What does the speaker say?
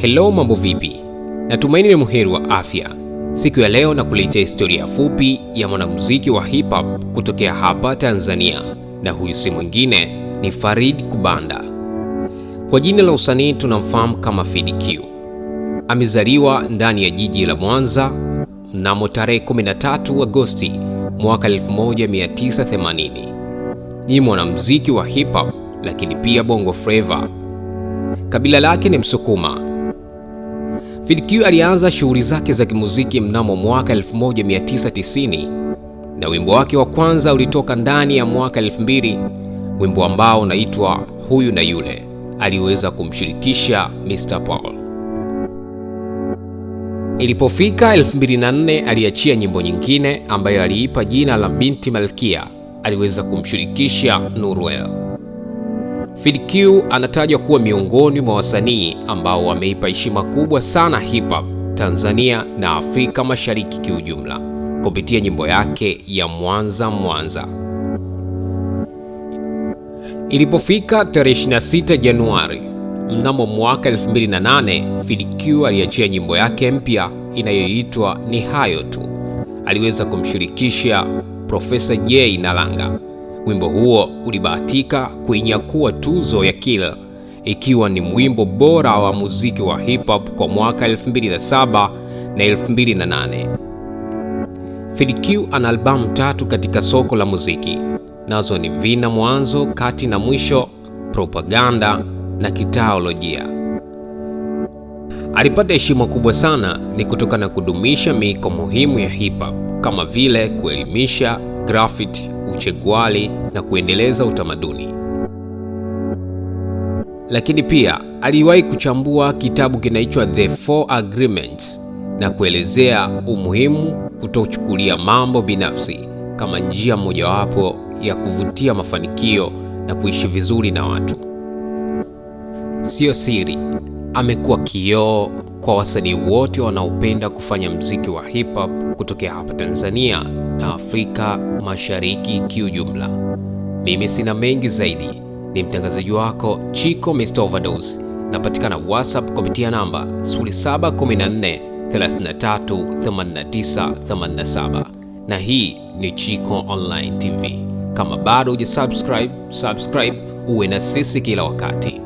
Hello, mambo vipi? Natumaini ni muheri wa afya. Siku ya leo nakuletea historia fupi ya mwanamuziki wa hip hop kutokea hapa Tanzania, na huyu si mwingine ni Farid Kubanda. Kwa jina la usanii tunamfahamu kama Fid Q. Amezaliwa ndani ya jiji la Mwanza mnamo tarehe 13 Agosti mwaka 1980. Ni mwanamuziki wa hip hop lakini pia bongo flava. Kabila lake ni Msukuma. Fid Q alianza shughuli zake za kimuziki mnamo mwaka 1990 na wimbo wake wa kwanza ulitoka ndani ya mwaka 2000, wimbo ambao unaitwa Huyu na Yule, aliweza kumshirikisha Mr. Paul. Ilipofika 2004 aliachia nyimbo nyingine ambayo aliipa jina la Binti Malkia, aliweza kumshirikisha Nurwell. Fid Q anatajwa kuwa miongoni mwa wasanii ambao wameipa heshima kubwa sana hip hop Tanzania na Afrika Mashariki kiujumla kupitia nyimbo yake ya Mwanza Mwanza. Ilipofika tarehe 26 Januari mnamo mwaka 2008, Fid Q aliachia nyimbo yake mpya inayoitwa Ni Hayo Tu. Aliweza kumshirikisha Profesa J Nalanga. Wimbo huo ulibahatika kuinyakua tuzo ya Kill ikiwa ni mwimbo bora wa muziki wa hip hop kwa mwaka 2007 na 2008. Fid Q ana albamu 3 katika soko la muziki, nazo ni Vina Mwanzo, Kati na Mwisho, Propaganda na Kitaolojia. Alipata heshima kubwa sana ni kutokana na kudumisha miiko muhimu ya hip hop kama vile kuelimisha, graffiti, uchegwali na kuendeleza utamaduni. Lakini pia aliwahi kuchambua kitabu kinaitwa The Four Agreements na kuelezea umuhimu kutochukulia mambo binafsi kama njia mojawapo ya kuvutia mafanikio na kuishi vizuri na watu. Sio siri, amekuwa kioo kwa wasanii wote wanaopenda kufanya mziki wa hip hop kutokea hapa Tanzania na Afrika Mashariki kiujumla. Mimi sina mengi zaidi, ni mtangazaji wako Chiko Mr. Overdose. Napatikana WhatsApp kupitia namba 0714 33 89 87. Na hii ni Chiko Online TV. Kama bado hujasubscribe, subscribe uwe na sisi kila wakati.